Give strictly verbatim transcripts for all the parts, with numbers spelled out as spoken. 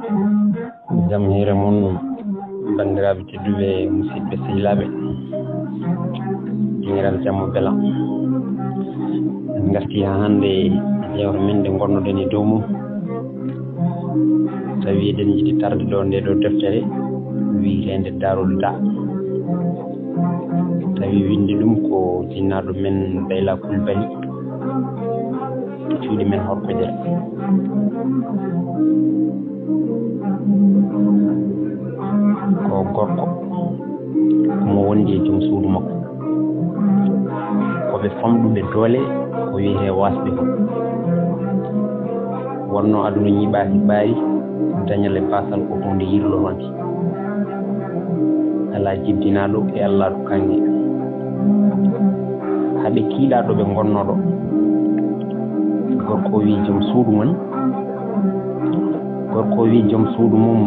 Jam hiire mon, banndiraaɓe tedduɓe, musidɓe sehilaaɓe. Miñiral jamma beela. En ngarti haa hannde e jewte men ɗe ngonnoɗen e dow mum. Tawi eɗen njiɗi tarde ɗo nde ɗo deftere wiyeteende Daarul Da. Tawi winndi ɗum ko jinnaaɗo men Bayla Kulbali. Cuuɗi men Horkojere. Ko gorko mo wondi e joom suudu makko. Ko ɓe famɗuɓe doole ko wiyetee waasɓe ko. Wonno aduna ñiɓaaki ɓaari, dañal e baasal ko huunde yirlotonde. Alaa jibdinaaɗo e Allaaɗo kaŋŋe. Haa ɓe kiiɗaa ɗo ɓe ngonnoo ɗo. Gorko o wii joom suudu mum. Gorko o wii joom suudu mum,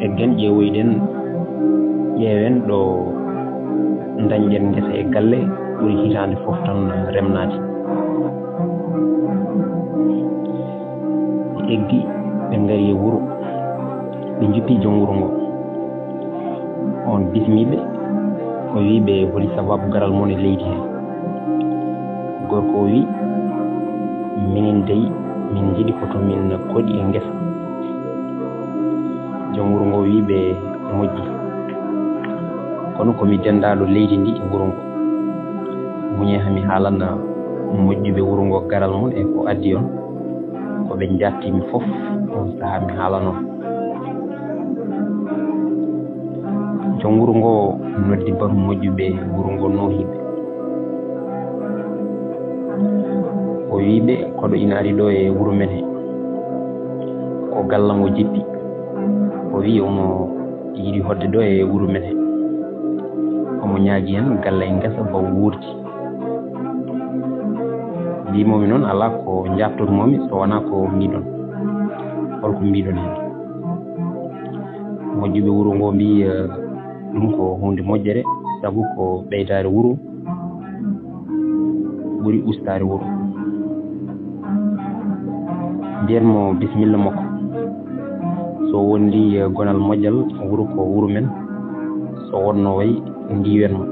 "Eggen ƴeewoyɗen, ƴeewen ɗo ndañɗen ngesa e galle ɓuri hitaande fof tan remnaade." Ɓe eggi, ɓe ngari e wuro, ɓe njuppi joom wuro ngo. On bismii ɓe, o wii ɓe, "Holi sabaabu garal mon e leydi hee?" Gorko o wii, "Minen dey, min njiɗi ko to min koɗi e ngesa." Joom wuro ngo wii ɓe, "Moƴƴi. Kono ko mi denndaaɗo leydi ndi e wuro ngo. Muñee haa mi haalana moƴƴuɓe wuro ngo garal mon e ko addi on. Ko ɓe njaatti mi fof, on sahaa mi haalana on." Joom wuro ngo noddi batu moƴƴuɓe wuro ngo noohiiɓe. O wii ɓe, "Koɗo ina ari ɗo e wuro men he. Ko gallam o jippi." O wii omo yiɗi hoɗde ɗo e wuro men he. Omo ñaagi en galle e ngesa ba wuurdi. Mbiimoomi noon, alaa ko njaabtoto-mi so wonaa ko mbiiɗon. Holko mbiiɗon heen? Moƴƴuɓe wuro ngo mbii, eh, ɗum ko huunde moƴƴere, sabu ko ɓeydaare wuro ɓuri ustaare wuro. Mbiyen mo bisimilla makko. So wondi, eh, gonal moƴƴal, wuro ko wuro men. So wonno way, ndiwen mo.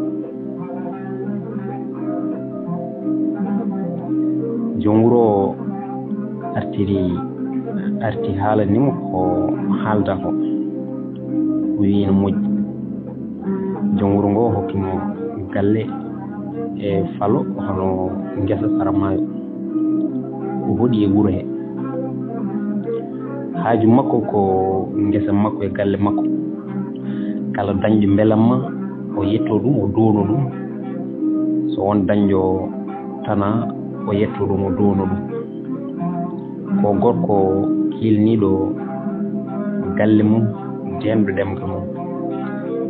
Joom wuro o artiri, arti haalani mo ko haalda ko. O wii ina moƴƴi. Joom wuro ngo hokki mo galle e falo hono ngesa sara maayo. O hoɗi e wuro he. Haaju makko ko ngesa makko e galle makko. Kala dañɗo mbelamma, o yetto ɗum, o duwono ɗum. So won dañɗo tana, o yetto ɗum, o duwono ɗum. Ko gorko kiilniiɗo galle mum, deenɗo ɗemngal mum.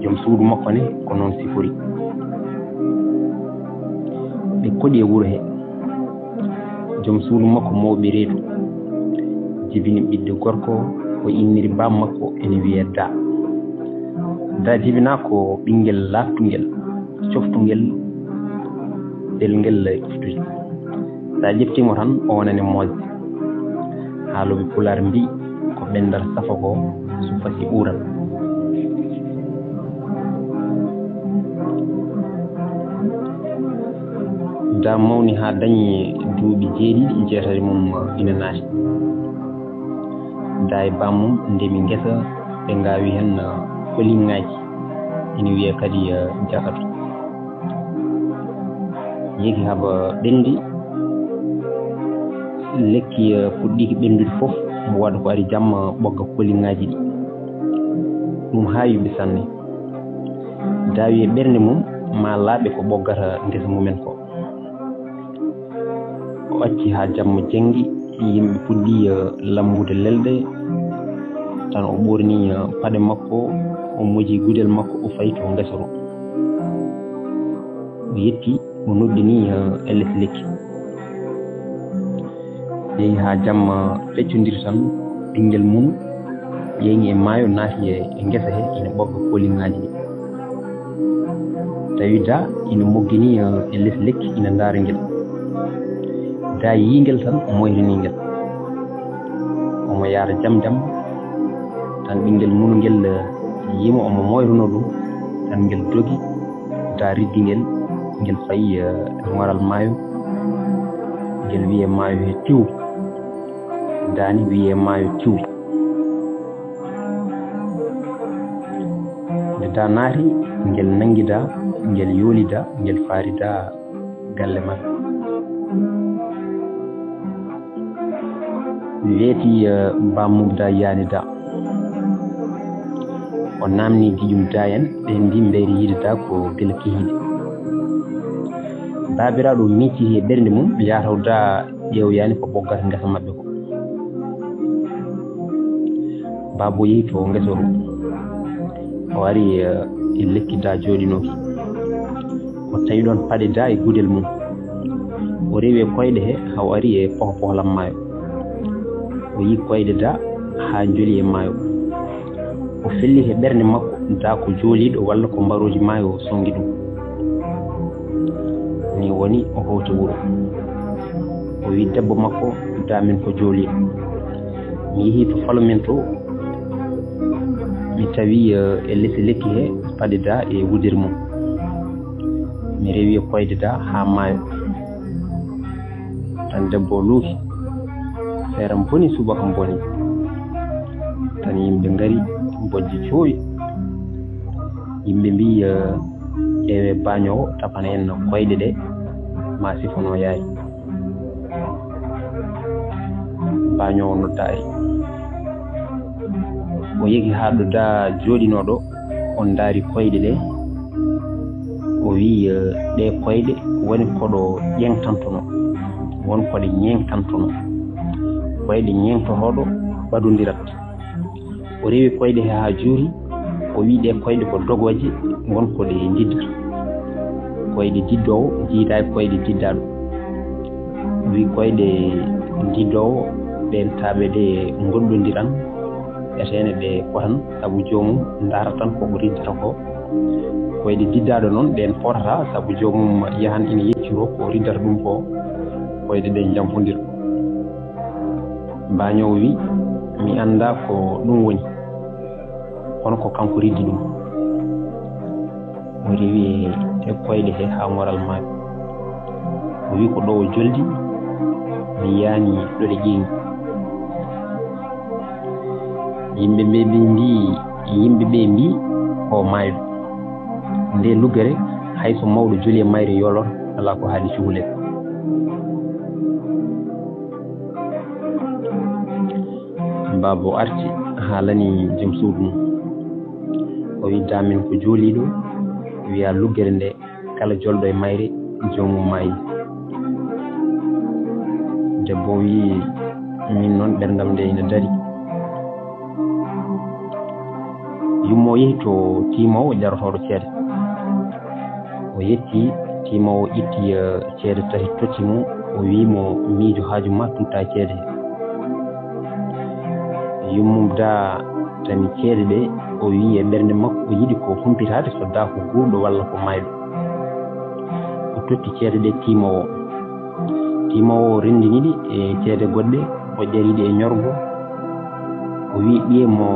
Joom suudu makko ne, ko noon sifori. Ɓe koɗi e wuro he. Joom suudu makko mawɓe reedu jibini ɓiɗɗo gorko, o inniri baam makko ene wiyee Da. Da jibinaa ko ɓinngel laaɓtungel, coftungel, belngel ƴuftude. So a ƴeftii mo tan, o wonani moosde. Haalooɓe Pulaar mbii, "Ko ɓenndal safo ko, so fasi uuran." Da mawni haa dañi duuɓi jeeɗiɗi, jeetati mum ina naati. Da e baam mum ndemi ngesa, ɓe ngaawi heen, eh, koliŋaaji, ina wiyee kadi, eh, jakatu. Yehi haba ɓenndi, lekki, eh, puɗɗiiki ɓenndude fof, mo waɗa ko ari jamma ɓogga koliŋaaji ɗi. Ɗum haawi ɓe sanne. Da wii e ɓernde mum, maa laaɓe ko ɓoggata ngesa mumen ko. O acci haa jamma jenngi, yimɓe puɗɗi, eh, lammbude lelɗe. Tan o ɓoorni, eh, paɗe makko, o moji gudel makko, o fayi to ngesa to. O yetti, o noddini, eh, e les lekki. Yehi haa jamma feccondiri tan, ɓinngel mum yeeŋi e maayo, naati e, e ngesa he, ina ɓogga koliŋaaji ɗi. Tawi Da ina moggini, eh, e les lekki, ina ndaara ngel. Da yii ngel tan, moytini ngel. Omo yaara jam jam. Tan ɓinngel mum ngel, eh, yimo omo moytuno ɗum, tan ngel dogi, da riddi ngel, ngel fayi, eh, e ŋoral maayo, ngel wiye maayo he tiw, daani wiye maayo tiw. Nde da naati, ngel nangi da, ngel yooli da, ngel faari da galle man. Mi weeti, eh, bammum da yani da. O namni giƴum da en, ɓe mbi mbeyri yiide da ko gila kihiiɗe. Baabiraaɗo micciti e ɓernde mum, yataw da ƴeew yani ko ɓoggata ngesa maɓɓe ko. Baabo yehi to ngesoru. O ari, eh, e lekki da jooɗinooki. O tawi ɗon paɗe da e gudel mum. O rewi e koyɗe he, haa o ari e pohopoholam maayo. O yi koyɗe da haa joli e maayo. O felli he ɓernde makko da ko jooliiɗo walla ko mbarooji maayo sonngi ɗum. Ni woni o howti wuro. O wi debbo makko, "Da min ko jooliiɗo. Mi yehi to falo men to, mi tawi, eh, e lesi lekki he paɗe da e wudere mum. Mi rewi e koyɗe da haa maayo." Tan debbo o luuki. Feere boni, subaka boni. Tan yimɓe ngari, bojji coowi. Yimɓe mbi, eh, "Ƴeewe baañoowo, tapana en koyɗe ɗe, ma sifono yaari." Baañoowo noddaari. O yehi haa ɗo da jooɗinooɗo, o ndaari koyɗe ɗe. O wi, eh, "Ɗe koyɗe woni ko ɗo ƴeŋtantono, won ko ɗe ñeeŋtantono. Koyɗe ñeeŋtotooɗo ɓadondirat." O rewi koyɗe he haa juuri, o wi, "Ɗe koyɗe ko dogooje, won ko ɗe ndiddata. Koyɗe diddoowo jiidaaki koyɗe diddaaɗo." O wi, "Koyɗe diddoowo ɗen taaɓe ɗe ngoɗɗondiran, ɓeteene ɗe potan, sabu joomum ndaaratan ko o riddata ko. Koyɗe diddaaɗo noon, ɗen potata, sabu joomum yahan ina yecciroo ko o riddata ɗum ko, koyɗe ɗe njampondira." Baañoowo wi, "Mi anndaa ko ɗum woni, kono ko kanko riddi ɗum." O rewi e koyɗe he haa ŋoral maayo. O wi, "Ko ɗo o joldi, mi yaani ɗo ɗe ƴeeŋi." Yimɓe ɓe mbi, mbi, yimɓe ɓe mbi, "O maayɗo." Nde luggere, hay so mawɗo joli e mayre yoolor, alaa ko haali cukalel. Baaba o arti, haalani jom suudu mum. O wi, "Da min ko jooliiɗo, wiya luggere nde, kala jolɗo e mayre, joomum maayi." Debbo o wi, "Min noon ɓerndam nde ina dari." Yumma o yehi to tiimoowo jarotooɗo ceede. O yetti, tiimoowo itti, eh, ceede tati totti mo, o wi mo, "Miijo haaju ma, tutta ceede he." Yummum da tami ceede ɗe, o wi e ɓernde makko o yiɗi ko humpitaade so da ko guurɗo walla ko maayɗo. O totti ceede ɗe tiimoowo. Tiimoowo o renndini ɗi e ceede goɗɗe, o ƴari ɗi e ñorgo. O wi ɓiye mo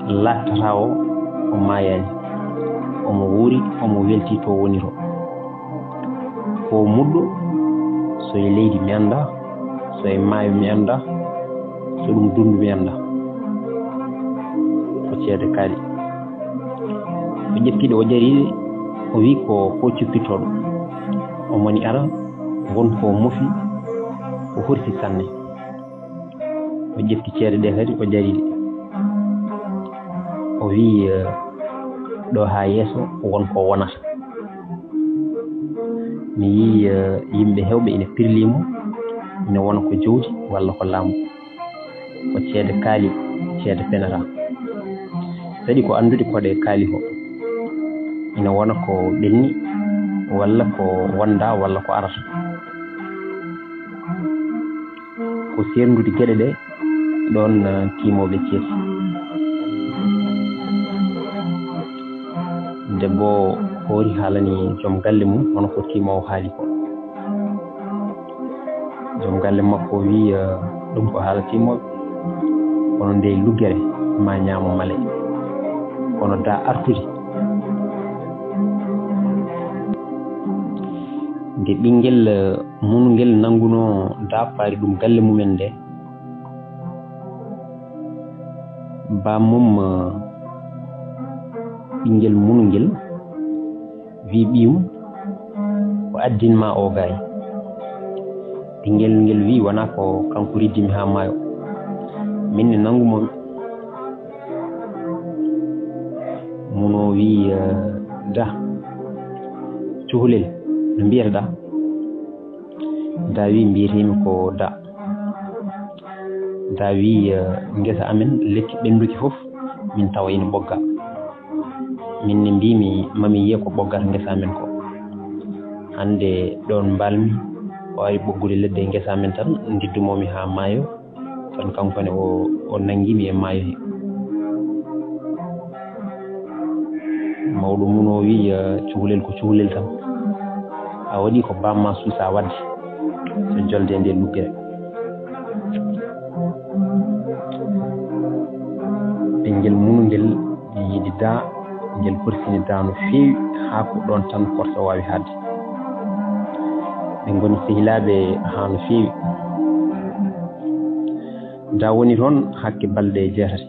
laattata o, o maayaani. Omo wuuri, omo weltii to woni to. Ko muɗɗo, so e leydi mi anndaa, so e maayo mi anndaa, so ɗum dunndu mi anndaa. Ko ceede kaali. O ƴetti ɗe, o ƴari ɗe, o wi ko, ko cuppitooɗo. O moni ara, won ko mofi, o horsi sanne. O ƴetti ceede ɗe kadi, o ƴari ɗe. O wi, eh, ɗo haa yeeso won ko wonata. Mi yii, eh, yimɓe heewɓe ina pirlii mo, ina wona ko jowdi walla ko laamu. Ko ceede kaali, ceede penata. Saɗi ko anndude ko ɗe kaali ko. Ina wona ko ɓenni, walla ko wonda, walla ko arata. Ko seerndude geɗe ɗe, ɗoon, eh, tiimooɓe ceesi. Debbo o hoori haalani joom galle mum, hono ko tiimoowo haali ko. Joom galle makko o wii, eh, ɗum ko haala tiimooɓe. Kono nde luggere, ma ñaamo male. Kono da artude. Nde ɓinngel, eh, munu ngel nanngunoo da paari ɗum galle mumen nde, bammum, eh, ɓinngel munu ngel wi ɓiyum, ko addin ma o gaay? Ɓinngel ngel wi, wona ko kanko riddimi haa maayo. Min ne nanngu mo. Muno wi, eh, da, cukalel, no mbiyata da? Da wi, mbiyetemi ko da. Da wi, eh, ngesa amen, lekki ɓennduki fof, min tawa ina ɓogga. Min ne mbimi, mami yiya ko ɓoggata ngesa amen ko. Hannde ɗoon mbalmi, o ari ɓoggude leɗɗe e ngesa amen tan, ndiddumomi haa maayo. Tan kanko ne o, o nanngimi e maayo he. Mawɗo mum o wi, eh, cukalel ko cukalel tan. A waɗi ko bamma suusa waɗde. So jolde nde luggere. Ɓinngel mum ngel yiɗi da, ngel horsini da no feewi, haa ko ɗoon tan korsa waawi haalde. Ɓe ngoni sehilaaɓe haa no feewi. Da woni toon hakke balɗe jeetati.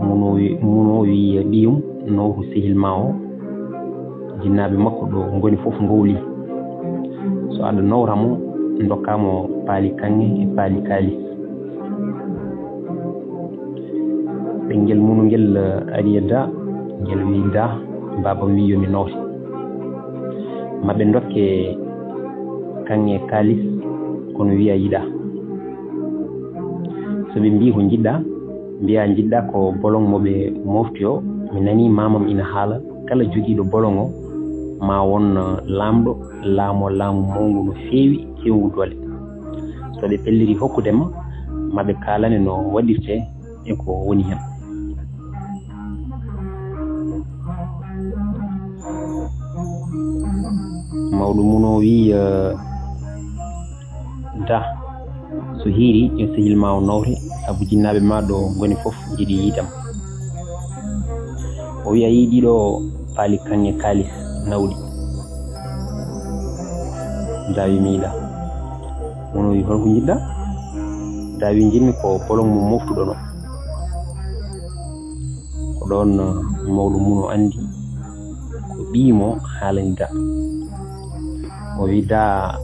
Muno wi, muno wi ɓiyum, nawru sehil ma o. Jinnaaɓe makko ɗo ngoni fof ngowli. So aɗa nawra mo, ndokka mo paali kaŋŋe e paali kaalis. Ɓinngel mum ngel, eh, ari e da, ngel wi da, baaba wi yo mi nawte. Ma ɓe ndokke kaŋŋe kaalis, kono wiya yiɗa. So ɓe mbi ko njiɗɗa, mbiya njiɗɗa ko bolon mo ɓe mofti o. Mi nani mamam ina haala, kala jogiiɗo bolon o, ma won, eh, laamɗo, laamo laamu mawngu no feewi, kewngu doole. So ɓe pelliri hokkude ma, ma ɓe kaalane no waɗirte e ko woni heen. Mawɗo mum o wi, eh, da, so hiiri, yo sehil ma o nawte, sabu jinnaaɓe ma ɗo ngoni fof njiɗi yiidam. O wi, a yii ɗiɗo paali kaŋŋe kaalis nawɗi? Da wi mi yiɗa. Mum o wi, holko njiɗɗa? Da wi, njiɗmi ko bolon mo moftuɗon o. Ko ɗoon, eh, mawɗo mum o anndi ko ɓiy mo haalani da. O wi da,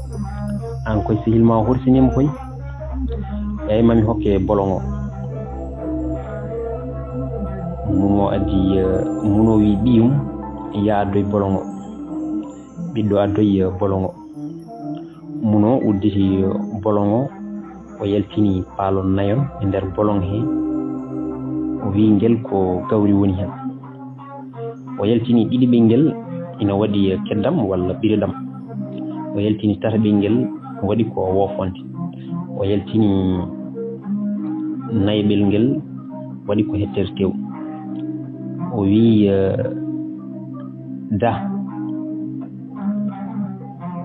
an koy sehil ma o horsinima koy. Eey, mami hokke bolon o. Mum o addi, eh, mum o wi ɓiyum, yaa addoy bolon o. Ɓiɗɗo addoy, eh, bolon o. Mum o udditi bolon o, o yaltini paalon nayon e nder bolon he. O wi ngel ko gawri woni heen. O yaltini ɗiɗi ɓinngel ina waɗi keddam walla ɓireɗam. O yaltini tata ɓinngel waɗi ko woofonde. O yaltini nayɓel ngel waɗi ko hettere tew. O wi, eh, da,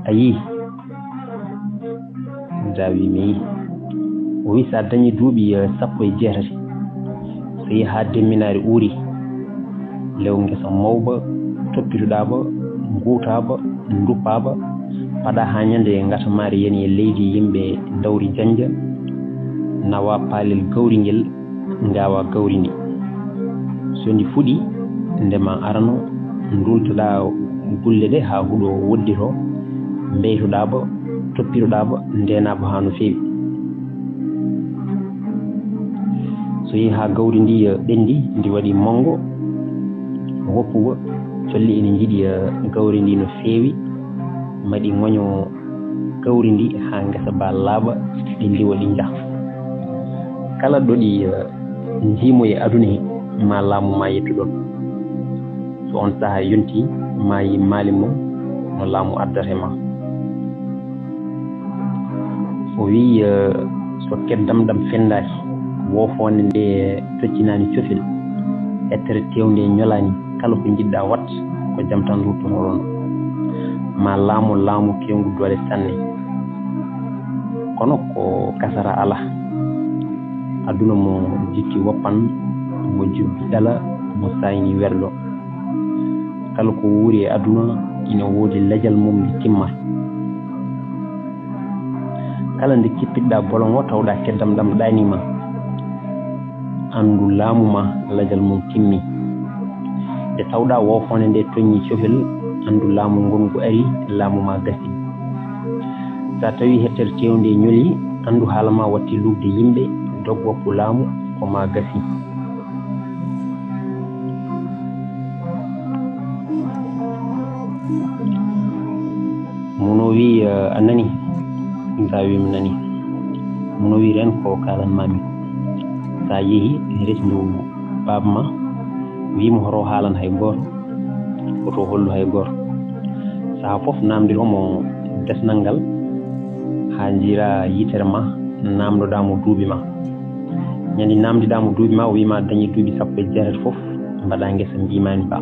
a yii? Da wi mi yii. O wi, so a dañi duuɓi, eh, sappo e jeetati, so yehi haa demminaari uuri, lew ngesa mawba, toppitoɗaa ba, nguutaa ba, nduppaa ba, paɗaa haa ñande ngatamaari yani e leydi, yimɓe ndawri janja, nawa paalel gawri ngel, ngaawa gawri ndi. So ndi fuɗi, nde ma arano, ndultoɗaa gulle ɗe haa huɗo woddito, mbeytoɗaa ba, toppiroɗaa ba, ndeenaa ba haa no feewi. So yehi haa gawri ndi, eh, ɓenndi, ndi waɗi manngo, woppu ba, colli ina njiɗi, eh, gawri ndi no feewi, maɗi ngoño gawri ndi haa ngesa ba laaɓa, ɗi ndiwa, ɗi njaha. Kala ɗo ɗi, eh, njiimo e aduna he, ma laamu ma yettu ɗoon. So on sahaa yonti, ma yi maali mum no laamu addata e ma. O wi, eh, so keddam ɗam fenndaaki, woofoonde nde toccinaani cofel, hettere teewnde ñolaani, kala ko njiɗɗa waɗ, ko jam tan ruttoto ɗoon. Ma laamu, laamu keewngu doole sanne. Kono ko kasara alaa. Aduna mo jikki woppan, mo jubbi ɗala, mo saayni werlo. Kala ko wuuri e aduna ina woodi lejal mum nde timma. Kala nde kippitɗa bolongo tawɗa keddam ɗam ɗaani ma, anndu laamu ma lejal mum timmi. Nde tawɗa woofoonde nde toññi cofel, anndu laamu ngongu ari, laamu ma gasi. Sa tawi hettere tewnde ñoli, anndu haala ma watti luɓde yimɓe, dog woppu laamu ko ma gasi. Muno wi, eh, a nani? Sa wi mi nani. Muno wi ren ko kalan mami. Sa yehi resndu baaba ma, wi mo hoto haalan hay gooto, hoto hollu hay gooto. Saha fof namdi homo desnal ngal, haa njiira yitere ma, namdoɗa mo duuɓi ma. Ñande namdiɗa mo duuɓi ma, o wi ma dañi duuɓi sappo e jeetati fof, mbaɗa ngesa mbimani ba.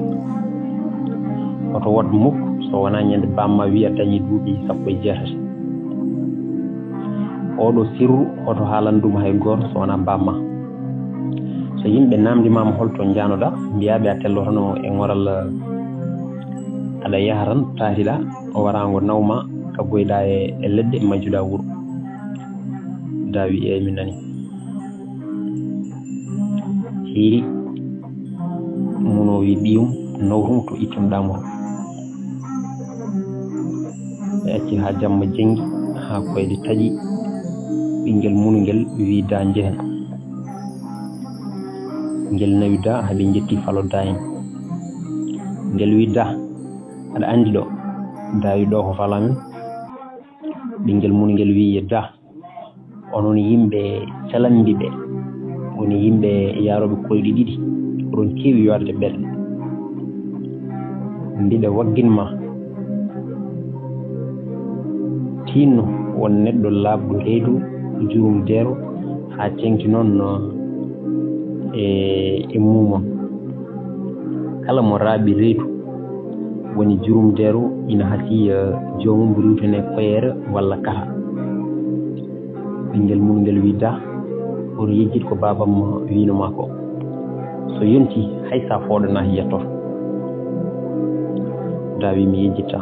Hoto wot muk so wona ñande bamma wi a dañi duuɓi sappo e jeetati. Oɗo sirru hoto haalan ɗum hay gooto so wona bamma. So yimɓe namdi ma mo holto njanoɗa, mbiyaɓe a tellotono e ngoral, aɗa yaha tan taatiɗa, o wara ngo nawma, kaggoyɗa e, e leɗɗe, majjuɗa wuro. Da wi, "Eey, mi nani." Hiiri, muno wi ɓiyum, nawrum to ittunɗa mo. Ɓe acci haa jamma jenngi, haa koyɗe taƴi, ɓinngel munu ngel wi, "Da njehen." Ngel nawi da, haa ɓe njetti falo da en. Ngel wi, "Da, aɗa anndi ɗo?" Da wi, "Ɗo ko falo amen." Ɓinngel munu ngel wi, "Da, onon yimɓe calambiɓe, woni yimɓe yaarooɓe koyɗe ɗiɗi, oɗon keewi yoorde ɓerɗe. Mbiɗa waggin ma, tinno won neɗɗo laaɓɗo reedu, jurum deero, haa ceŋti noon e, e mumon. Kala mo raaɓi reedu, woni jurum deero, ina hasiya joomum riwtene koyeere walla kata." Ɓinngel mum ngel wi, "Da, oto yejjit ko baabam wiino ma ko. So yonti, hay sa fooɗanaaki yettoto." Da wi, "Mi yejjitta."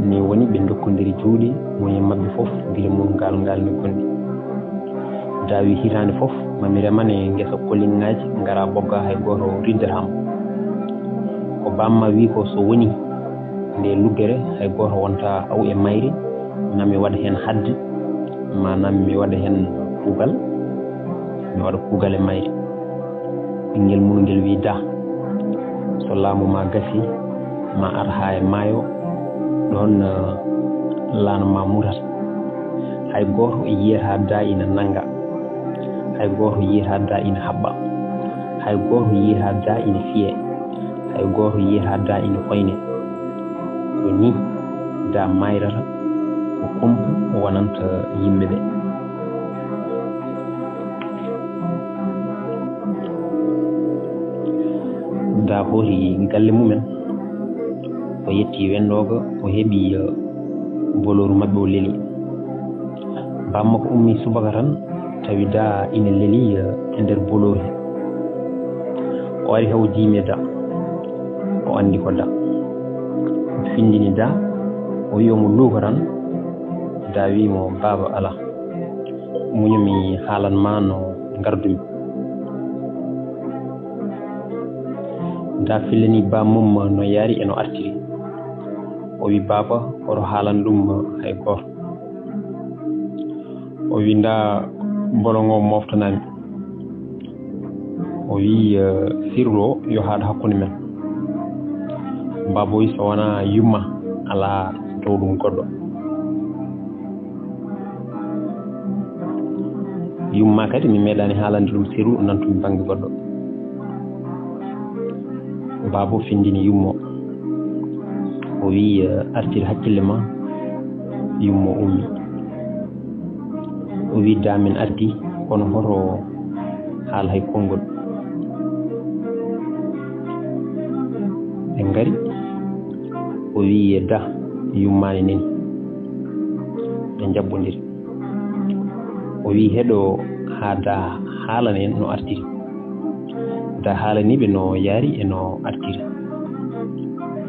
Ni woni ɓe ndokkondiri juuɗe, mo e maɓɓe fof gila mum ngal ngal ni gonɗi. Da wi, "Hitaande fof, ma mi remane ngesa koliŋŋaaji, ngara ɓogga hay gooto riddataa mo. Ko bamma wi ko so woni nde luggere, hay gooto wonta aw e mayri, ma mi waɗa heen hadde, maanaam mi waɗa heen kuugal, mi waɗa kuugal e mayri." Ɓinngel mum ngel wi, "Da, so laamu ma gasi, ma ar haa e maayo, ɗoon, eh, laana ma murata. Hay gooto yiyata da ina nannga, hay gooto yiyata da ina haɓɓa, hay gooto yiyata da ina fiye, hay gooto yiyata da ina hoyne. Ko ni da mayrata, ko kumpa wonanta yimɓe ɓe." Da hooti galle mumen, o yetti wennooga, o heɓi, eh, bolooru maɓɓe, o leli. Bamma ko ummi subaka tan, tawi da ina leli, eh, e nder bolooru he. O ari haw jiimi e da, o anndi ko da. O findini da, o wi omo luuka tan, da wi mo, "Baaba, ala. Muñu mi haalan ma no ngardumi." Da fillani ba mum no yaari e no artiri. O wi, "Baaba, oto haalan ɗum hay gooto." O wi, "Nda bolongo moftanami." O wi, eh, "Sirru o yo haɗ hakkunde men." Baaba wi, "So wona yumma, ala taw ɗum goɗɗo." Yumma kadi mi meeɗani haalande ɗum sirru nantumi bannge goɗɗo. Baaba findini yummo. O wi, eh, "Artir hakkille ma." Yummo ummi. O wi, "Da min ardi, kono hoto haal hay konngol." Ɓe ngari. O wi, "Da, yummani neni." Ɓe njabbondiri. O wi, "Heɗo haa Da haalana en no artiri." Da haalani ɓe no yaari e no artiri.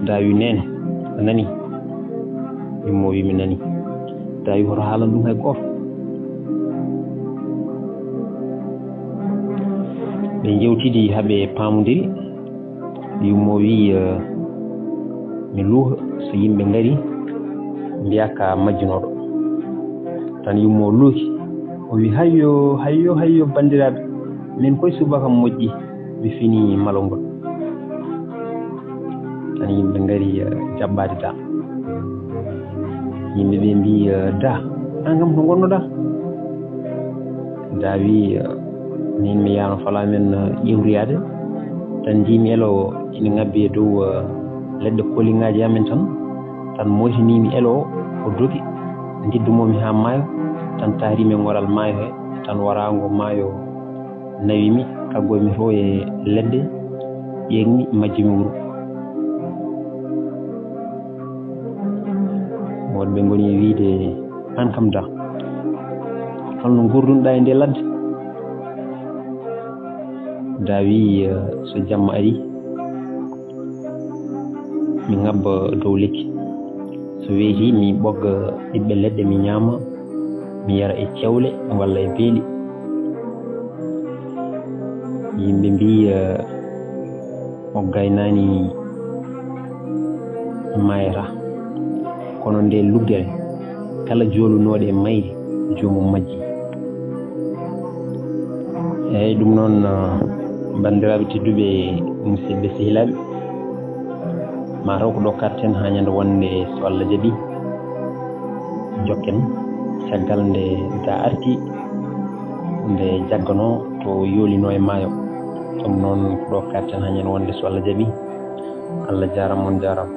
Da wi, "Neene, a nani?" Yummo wi, "Mi nani." Da wi, "Hoto haalan ɗum hay gooto." Ɓe njewtidi haa ɓe paamondiri. Yummo wi, eh, "Mi luuha, so yimɓe ngari, mbiya ka majjunooɗo." Tan yummo luuki, o wi, "Hayyo, hayyo, hayyo, banndiraaɓe, min koy subaka moƴƴi, mi fini malol ngol." Tan yimɓe ngari, eh, jaɓɓaade Da. Yimɓe ɓe mbi, eh, "Da, an kam to ngonnoɗa?" Da wi, eh, "Min mi yaano fala men, eh, ƴewriyaade. Tan njiimi elo o ina ŋabbi e dow, eh, leɗɗe koliŋaaji amen tan. Tan moytiniimi elo o, o dogi. Ndiddumomi haa maayo. Tan taarimi e ŋoral maayo he. Tan waraango maayo nawi mi, kaggoy mi to e leɗɗe, ƴeeŋmi, majji mi wuro." Woɗɓe ngoni e wiide, "An kam Da, holno nguurdunɗa e nde ladde?" Da wi, eh, "So jamma ari, mi ŋabba dow lekki. So weeti, mi ɓogga ɓiɓɓe leɗɗe, mi ñaama, mi yara e cewle walla e beeli." Yimɓe mbi, eh, "O gaynaani maayata, kono nde luggere kala joolunooɗo e mayri, joomum majji." Eeyi, ɗum noon, eh, banndiraaɓe tedduɓe, musidɓe sehilaaɓe, mataw ko ɗo karten haa ñande wonde, so Allah jaɓi, jokken caggal nde Da arti, nde jagganoo to yoolinoo e maayo. Ɗum noon ko ɗo karten haa ñande wonde, so Allah jaɓi. Allah jaaraama, on jaaraama.